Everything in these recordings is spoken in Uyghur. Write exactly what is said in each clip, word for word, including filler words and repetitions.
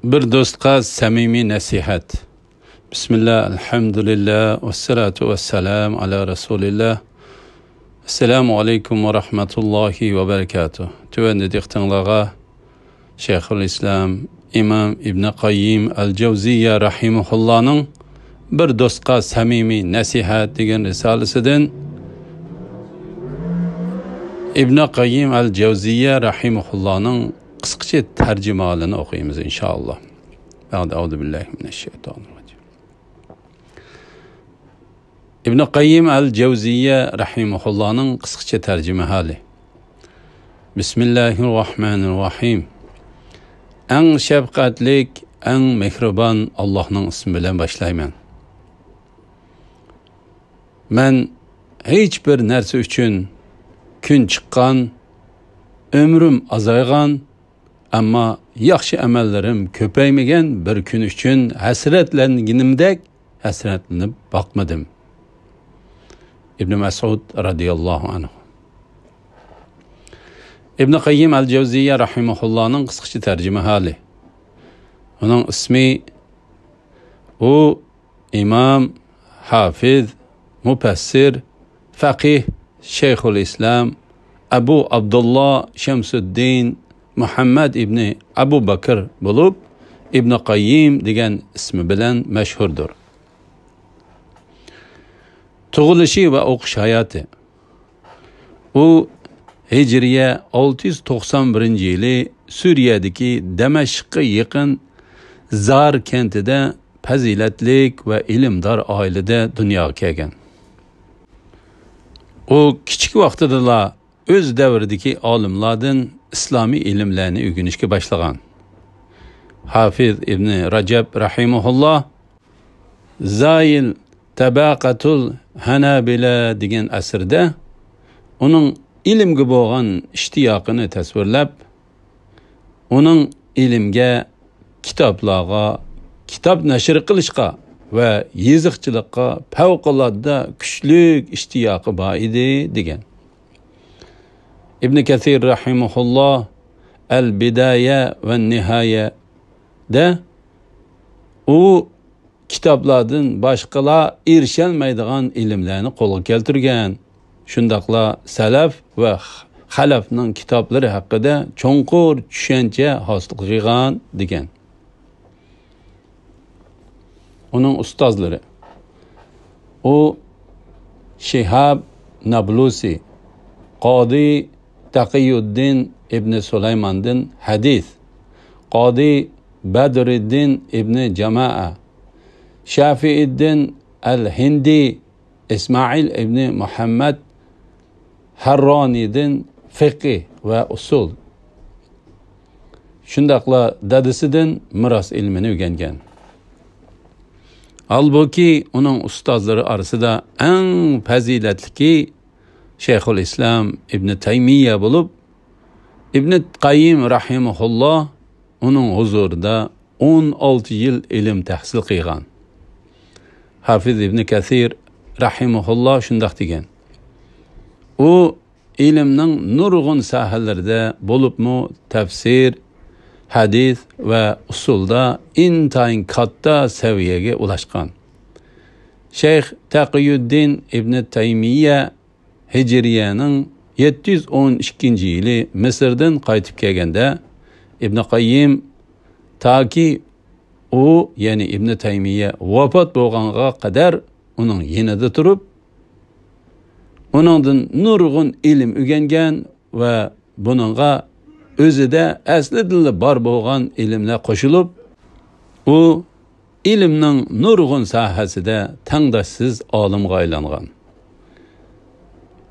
بىر دوستقا سەمىمىي نەسىھەت. بىسمىللا، ئەلھەمدۇلىللا، ۋەسسالاتۇ ۋەسسالامۇ ئالا رەسۇلىللا. ئەسسالامۇ ئەلەيكۇم ۋە رەھمەتۇللاھى ۋە بەرىكاتۇھ. تۆۋەندە دىققىتىڭلارغا شەيخۇل ئىسلام ئىمام ئىبنى قەييىم ئەل جەۋزىيە رەھىمەھۇللانىڭ بىر دوستقا سەمىمىي نەسىھەت دېگەن رىسالىسىدىن ئىبنى قەييىم ئەل جەۋزىيە رەھىمەھۇللانىڭ قىسقىچە تەرجىمىھالىنى ئوقۇيمىز، ئىنشائاللا. بەئدە، ئەئۇزۇ بىللاھى مىنەششەيتانىررەجىم. ئىبنى قەييىم ئەل جەۋزىيە رەھىمەھۇللانىڭ قىسقىچە تەرجىمىھالى. بىسمىللاھىررەھمانىررەھىم. ئەڭ شەپقەتلىك، ئەڭ مېھرىبان ئاللاھنىڭ ئىسمى بىلەن باشلايمەن. مەن ھېچ بىر نەرسە ئۈچۈن كۈن چىققان، ئۆمرۈم ئازايغان، ئەمما ياخشى ئەمەللىرىم كۆپەيمىگەن بىر كۈن ئۈچۈن ھەسرەتلەنگىنىمدەك ھەسرەتلىنىپ باقمىدىم. ئىبنى مەسئۇد رەزىياللاھۇ ئەنھۇ. ئىبنى قەييىم ئەل جەۋزىيە رەھىمەھۇللانىڭ قىسقىچە تەرجىمىھالى. ئۇنىڭ ئىسمى، ئۇ ئىمام، ھافىز، مۇپەسسىر، فەقىھ، شەيخۇل ئىسلام، ئەبۇ ئابدۇللا شەمسۇددىن مۇھەممەد ئىبنى ئەبۇ بەكىر بولۇپ، ئىبنى قەييىم دېگەن ئىسمى بىلەن مەشھۇردۇر. تۇغۇلۇشى ۋە ئوقۇش ھاياتى. ئۇ ھىجرىيە ئالتە يۈز توقسان بىرىنچى يىلى سۈرىيەدىكى دەمەشققە يېقىن زار كەنتىدە پەزىلەتلىك ۋە ئىلىمدار ئائىلىدە دۇنياغا كەلگەن. ئۇ كىچىك ۋاقتىدىلا ئۆز دەۋرىدىكى ئالىملاردىن ئىسلامىي ئىلىملەرنى ئۆگىنىشكە باشلىغان. ھافىز ئىبنى رەجەب رەھىمەھۇللا زايىل تەبەقەتۇل ھەنابىلە دېگەن ئەسىرىدە ئۇنىڭ ئىلىمگە بولغان ئىشتىياقىنى تەسۋىرلەپ، ئۇنىڭ ئىلىمگە، كىتابلارغا، كىتاب نەشر قىلىشقا ۋە يېزىقچىلىققا پەۋقۇلئاددە كۈچلۈك ئىشتىياقى بار ئىدى، دېگەن. ئىبنى كەسىر رەھىمەھۇللا ئەل بىدايە ۋە نىھايەدە ئۇ كىتابلاردىن باشقىلار ئېرىشەلمەيدىغان ئىلىملەرنى قولغا كەلتۈرگەن. شۇنداقلا سەلەف ۋە خەلەفنىڭ كىتابلىرى ھەققىدە چوڭقۇر چۈشەنچە ھاسىل قىلغان، دېگەن. ئۇنىڭ ئۇستازلىرى. ئۇ شىھاب نابلۇسى، قادى تەقىيۇددىن ئىبنى سۇلايماندىن ھەدىس، قادى بەدرىددىن ئىبنى جامائە، شەفىئىددىن ئەل ھىندى، ئىسمائىل ئىبنى مۇھەممەد ھەررانىدىن فىقھى ۋە ئۇسۇل، شۇنداقلا دادىسىدىن مىراس ئىلمىنى ئۆگەنگەن. ھالبۇكى، ئۇنىڭ ئۇستازلىرى ئارىسىدا ئەڭ پەزىلەتلىكى شەيخۇل ئىسلام ئىبنى تەيمىيە بولۇپ، ئىبنى قەييىم رەھىمەھۇللا ئۇنىڭ ھۇزۇرىدا ئون ئالتە يىل ئىلىم تەھسىل قىلغان. ھافىز ئىبنى كەسىر رەھىمەھۇللا شۇنداق دېگەن: ئۇ ئىلىمنىڭ نۇرغۇن ساھەلىرىدە، بولۇپمۇ تەپسىر، ھەدىس ۋە ئۇسۇلدا ئىنتايىن كاتتا سەۋىيەگە ئۇلاشقان. شەيخ تەقىيۇددىن ئىبنى تەيمىيە ھىجرىيەنىڭ يەتتە يۈز ئون ئىككىنچى يىلى مىسىردىن قايتىپ كەلگەندە، ئىبنى قەييىم تاكى ئۇ، يەنى ئىبنى تەيمىيە ۋاپات بولغانغا قەدەر ئۇنىڭ يېنىدا تۇرۇپ، ئۇنىڭدىن نۇرغۇن ئىلىم ئۆگەنگەن ۋە بۇنىڭغا ئۆزىدە ئەسلىدىنلا بار بولغان ئىلىملەر قوشۇلۇپ، ئۇ ئىلىمنىڭ نۇرغۇن ساھەسىدە تەڭداشسىز ئالىمغا ئايلانغان.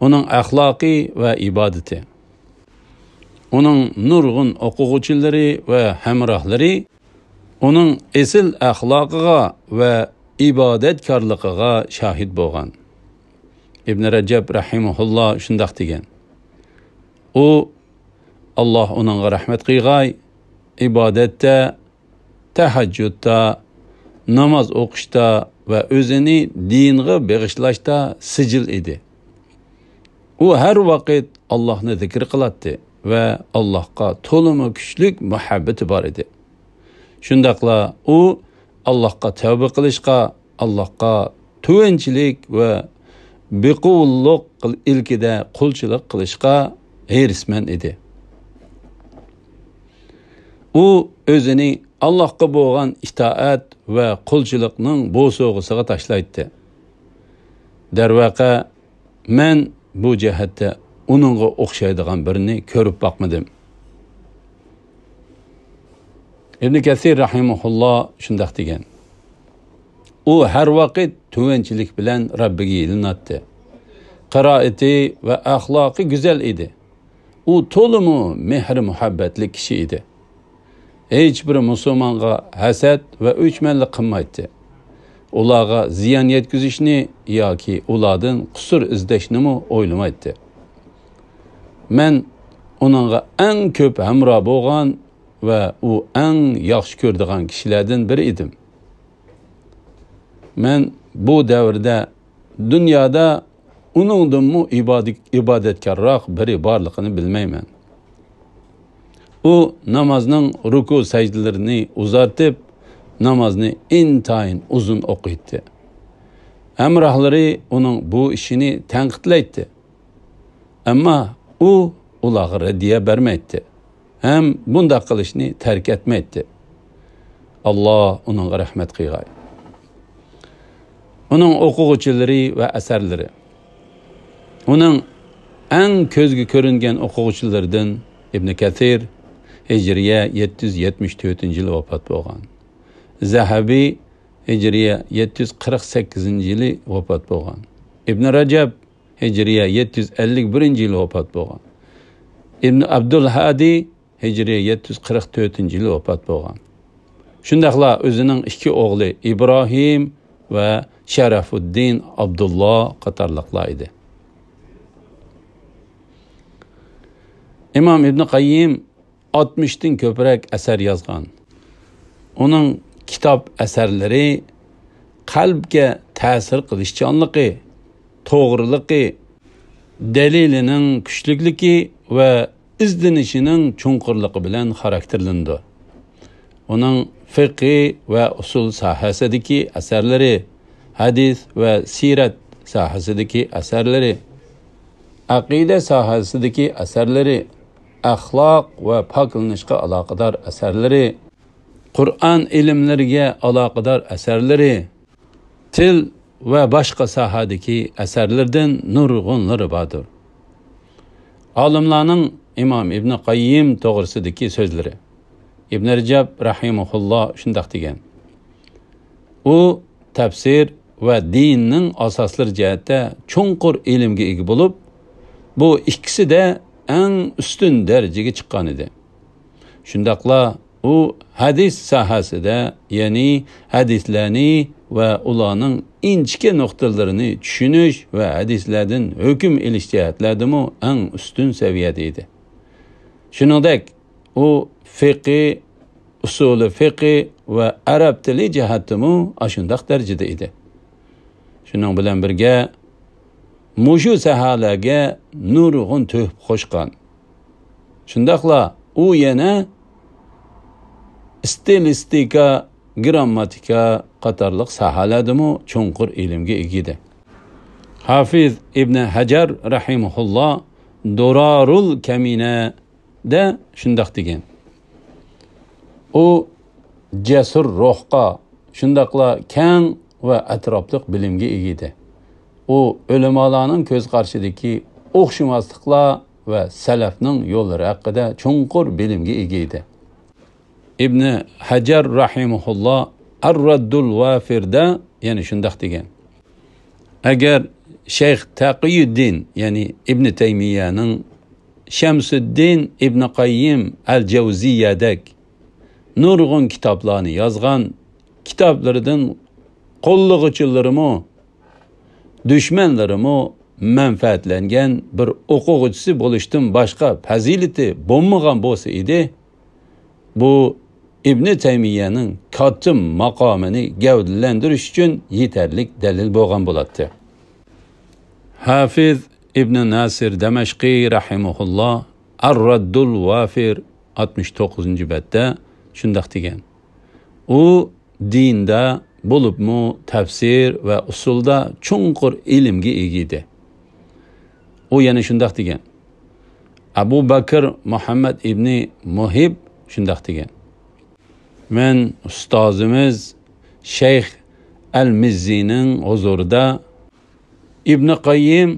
ئۇنىڭ ئەخلاقى ۋە ئىبادىتى. ئۇنىڭ نۇرغۇن ئوقۇغۇچىلىرى ۋە ھەمراھلىرى ئۇنىڭ ئېسىل ئەخلاقىغا ۋە ئىبادەتكارلىقىغا شاھىت بولغان. ئىبن رەجەب رەھىمەھۇللا شۇنداق دېگەن: ئۇ، ئاللاھ ئۇنىڭغا رەھمەت قىلغاي، ئىبادەتتە، تەھەججۇدتا، ناماز ئوقۇشتا ۋە ئۆزىنى دىنغا بېغىشلاشتا سىجىل ئىدى. ئۇ ھەر ۋاقىت ئاللاھنى زىكىر قىلاتتى ۋە ئاللاھقا تولىمۇ كۈچلۈك مۇھەببىتى بار ئىدى. شۇنداقلا ئۇ ئاللاھقا تەۋبە قىلىشقا، ئاللاھقا تۆۋەنچىلىك ۋە بىقۇۋلۇق قىل-، ئىلكىدە قۇلچىلىق قىلىشقا ھېرىسمەن ئىدى. ئۇ ئۆزىنى ئاللاھقا بولغان ئىتائەت ۋە قۇلچىلىقنىڭ بوسۇغىسىغا تاشلايتتى. دەرۋەقە، مەن بۇ جەھەتتە ئۇنىڭغا ئوخشايدىغان بىرىنى كۆرۈپ باقمىدىم. ئىبن كەسىر رەھىمەھۇللا شۇنداق دېگەن: ئۇ ھەر ۋاقىت تۆۋەنچىلىك بىلەن رەببىگە يېلىناتتى. قىرائىتى ۋە ئەخلاقى گۈزەل ئىدى. ئۇ تولىمۇ مېھىر-مۇھەببەتلىك كىشى ئىدى. ھېچبىر مۇسۇلمانغا ھەسەت ۋە ئۆچمەنلىك قىلمايتتى. ئۇلارغا زىيان يەتكۈزۈشنى ياكى ئۇلاردىن قۇسۇر ئىزدەشنىمۇ ئويلىمايتتى. مەن ئۇنىڭغا ئەڭ كۆپ ھەمراھ بولغان ۋە ئۇ ئەڭ ياخشى كۆرىدىغان كىشىلەردىن بىرى ئىدىم. مەن بۇ دەۋردە دۇنيادا ئۇنىڭدىنمۇ ئىبادە-، ئىبادەتكارراق بىرى بارلىقىنى بىلمەيمەن. ئۇ نامازنىڭ رۇكۇ سەجدىلىرىنى ئۇزارتىپ، نامازنى ئىنتايىن ئۇزۇن ئوقۇيتتى. ھەمراھلىرى ئۇنىڭ بۇ ئىشىنى تەنقىدلەيتتى. ئەمما ئۇ ئۇلارغا رەددىيە بەرمەيتتى ھەم بۇنداق قىلىشنى تەرك ئەتمەيتتى. ئاللا ئۇنىڭغا رەھمەت قىلغاي. ئۇنىڭ ئوقۇغۇچىلىرى ۋە ئەسەرلىرى. ئۇنىڭ ئەڭ كۆزگە كۆرۈنگەن ئوقۇغۇچىلىرىدىن ئىبن كەسىر، ھىجرىيە يەتتە يۈز يەتمىش تۆتىنچى يىلى ۋاپات بولغان. زەھەبى، ھىجرىيە يەتتە يۈز قىرىق سەككىزىنچى يىلى ۋاپات بولغان. ئىبن رەجەب، ھىجرىيە يەتتە يۈز ئەللىك بىرىنچى يىلى ۋاپات بولغان. ئىبن ئابدۇلھادى، ھىجرىيە يەتتە يۈز قىرىق تۆتىنچى يىلى ۋاپات بولغان. شۇنداقلا ئۆزىنىڭ ئىككى ئوغلى ئىبراھىم ۋە شەرەفۇددىن ئابدۇللا قاتارلىقلار ئىدى. ئىمام ئىبن قەييىم ئاتمىشتىن كۆپرەك ئەسەر يازغان. ئۇنىڭ كىتاب ئەسەرلىرى قەلبكە تەسىر قىلىشچانلىقى، توغرىلىقى، دەلىلىنىڭ كۈچلۈكلۈكى ۋە ئىزدىنىشىنىڭ چوڭقۇرلۇقى بىلەن خاراكتېرلىنىدۇ. ئۇنىڭ فىقھى ۋە ئۇسۇل ساھەسىدىكى ئەسەرلىرى، ھەدىس ۋە سىرەت ساھەسىدىكى ئەسەرلىرى، ئەقىدە ساھەسىدىكى ئەسەرلىرى، ئەخلاق ۋە پاكلىنىشقا ئالاقىدار ئەسەرلىرى، قۇرئان ئىلىملىرىگە ئالاقىدار ئەسەرلىرى، تىل ۋە باشقا ساھەدىكى ئەسەرلىرىدىن نۇرغۇنلىرى باردۇر. ئالىملارنىڭ ئىمام ئىبن قەييىم توغرىسىدىكى سۆزلىرى. ئىبن رەجەب رەھىمەھۇللا شۇنداق دېگەن: ئۇ تەپسىر ۋە دىننىڭ ئاساسلىرى جەھەتتە چوڭقۇر ئىلىمگە ئىگە بولۇپ، بۇ ئىككىسىدە ئەڭ ئۈستۈن دەرىجىگە چىققان ئىدى. شۇنداقلا ئۇ ھەدىس ساھەسىدە، يەنى ھەدىسلەرنى ۋە ئۇلارنىڭ ئىنچىكە نۇقتىلىرىنى چۈشىنىش ۋە ھەدىسلەردىن ھۆكۈم ئېلىش جەھەتلەردىمۇ ئەڭ ئۈستۈن سەۋىيەدە ئىدى. شۇنىڭدەك، ئۇ فىقھى، ئۇسۇلى فىقھى ۋە ئەرەب تىلى جەھەتتىمۇ ئاشۇنداق دەرىجىدە ئىدى. شۇنىڭ بىلەن بىرگە، مۇشۇ ساھەلەرگە نۇرغۇن تۆھپە قوشقان. شۇنداقلا ئۇ يەنە ئىستىلىستىكا، گىرامماتىكا قاتارلىق ساھەلەردىمۇ چوڭقۇر ئىلىمگە ئىگە ئىدى. ھافىز ئىبن ھەجەر رەھىمەھۇللا دۇرارۇل كەمىنەدە شۇنداق دېگەن: ئۇ جەسۇر روھقا، شۇنداقلا كەڭ ۋە ئەتراپلىق بىلىمگە ئىگە ئىدى. ئۇ ئۆلىمالارنىڭ كۆز قارىشىدىكى ئوخشىماسلىقلار ۋە سەلەفنىڭ يوللىرى ھەققىدە چوڭقۇر بىلىمگە ئىگە ئىدى. ئىبن ھەجەر رەھىمەھۇللا ئەر-رەددۇل ۋافىردا يەنە شۇنداق دېگەن: ئەگەر شەيخ تەقىيۇددىن، يەنى ئىبن تەيمىيەنىڭ، شەمسۇددىن ئىبن قەييىم ئەل جەۋزىيەدەك نۇرغۇن كىتابلارنى يازغان، كىتابلىرىدىن قوللىغۇچىلىرىمۇ، دۈشمەنلىرىمۇ مەنپەئەتلەنگەن بىر ئوقۇغۇچىسى بولۇشتىن باشقا پەزىلىتى بولمىغان بولسا ئىدى، بۇ ئىبنى تەيمىيەنىڭ كاتتا ماقامىنى گەۋدىلەندۈرۈش ئۈچۈن يېتەرلىك دەلىل بولغان بولاتتى. ھافىز ئىبنى ناسىر دەمەشقى رەھىمەھۇللا ئەر-رەددۇل ۋافىر ئاتمىش توققۇزىنچى بەتتە شۇنداق دېگەن: ئۇ دىندا، بولۇپمۇ تەپسىر ۋە ئۇسۇلدا چوڭقۇر ئىلىمگە ئىگە ئىدى. ئۇ يەنە شۇنداق دېگەن. ئەبۇ بەكىر مۇھەممەد ئىبنى مۇھىب شۇنداق دېگەن. مەن ئۇستازىمىز شەيخ ئەل مىززىنىڭ ھۇزۇرىدا ئىبنى قەييىم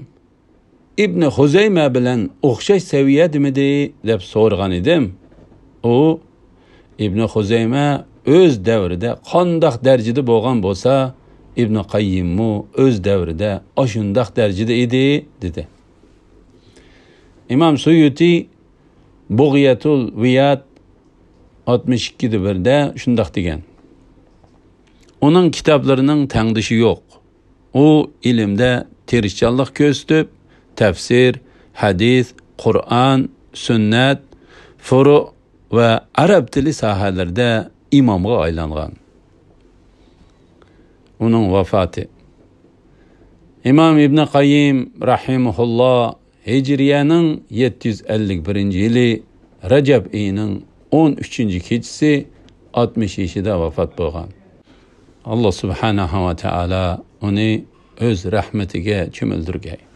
ئىبنى خۇزەيمە بىلەن ئوخشاش سەۋىيەدىمىدى دەپ سورىغان ئىدىم. ئۇ، ئىبنى خۇزەيمە ئۆز دەۋرىدە قانداق دەرىجىدە بولغان بولسا، ئىبنى قەييىممۇ ئۆز دەۋرىدە ئاشۇنداق دەرىجىدە ئىدى، دېدى. ئىمام سۇيۇتى بۇغيەتۇل ۋىيات ئاتمىش ئىككىدە بىردە شۇنداق دېگەن. ئۇنىڭ كىتابلىرىنىڭ تەڭدىشى يوق. ئۇ ئىلىمدە تىرىشچانلىق كۆرسىتىپ، تەپسىر، ھەدىس، قۇرئان، سۈننەت، فۇرۇ ۋە ئەرەب تىلى ساھەلىرىدە ئىمامغا ئايلانغان. ئۇنىڭ ۋاپاتى. ئىمام ئىبنى قەييىم رەھىمەھۇللا ھىجرىيەنىڭ يەتتە يۈز ئەللىك بىرىنچى يىلى رەجەب ئېيىنىڭ ئون ئۈچىنچى كېچىسى ئاتمىش يېشىدا ۋاپات بولغان. ئاللا سۇبھانەھۇ ۋە تائالا ئۇنى ئۆز رەھمىتىگە چۆمۈلدۈرگەي.